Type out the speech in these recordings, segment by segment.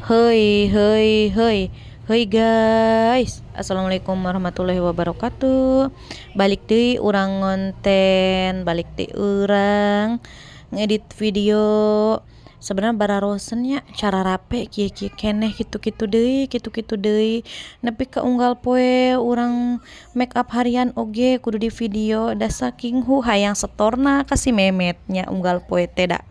Hei hei hei hei guys. Assalamualaikum warahmatullahi wabarakatuh. Balik deui urang ngonten, balik deui urang ngedit video. Sebenarnya bararosen nya cara rape kieu-kieu keneh, kitu-kitu deui, kitu-kitu deui, nepi ka unggal poe urang make up harian oge kudu di video, da saking hayang setorna ka si Memet nya unggal poe teh. Da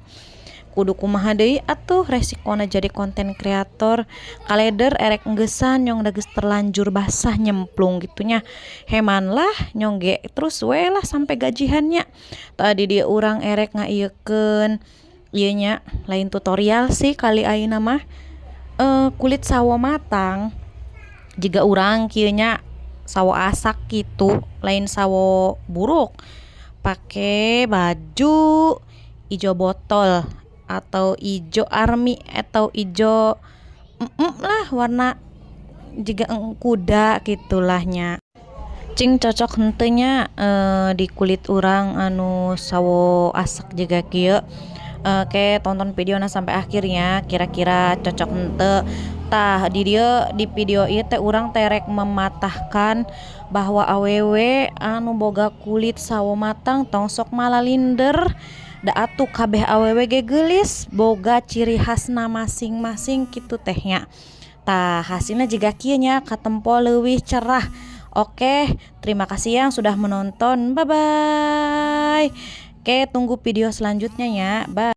kudu kumaha deui atuh, resikona jadi konten kreator. Kaleder erek enggeusan, nyong da geus terlanjur basah nyemplung gitu nya. Heman lah, nyong ge terus we lah sampai gajihan nya. Tadi dia urang erek ngaieukeun ieu nya, lain tutorial sih kali ayeuna mah, kulit sawo matang jiga urang kieu nya, sawo asak gitu, lain sawo buruk, pake baju ijo botol atau ijo army atau ijo lah, warna jiga kuda gitulah nya. Cing cocok henteu nya di kulit urang anu sawo asak jiga kieu? Oke, tonton videona sampai akhirnya, kira-kira cocok henteu. Tah, di dieu di video ieu teh urang teh rek mematahkan bahwa awewe anu boga kulit sawo matang tong sok malalinder, da atuh kabeh awewe ge geulis, boga ciri khasna masing-masing kitu teh nya. Tah, hasilna jiga kieu nya, katempo leuwih cerah. Oke, terima kasih yang sudah menonton. Bye bye. Oke, tunggu video selanjutnya ya. Bye.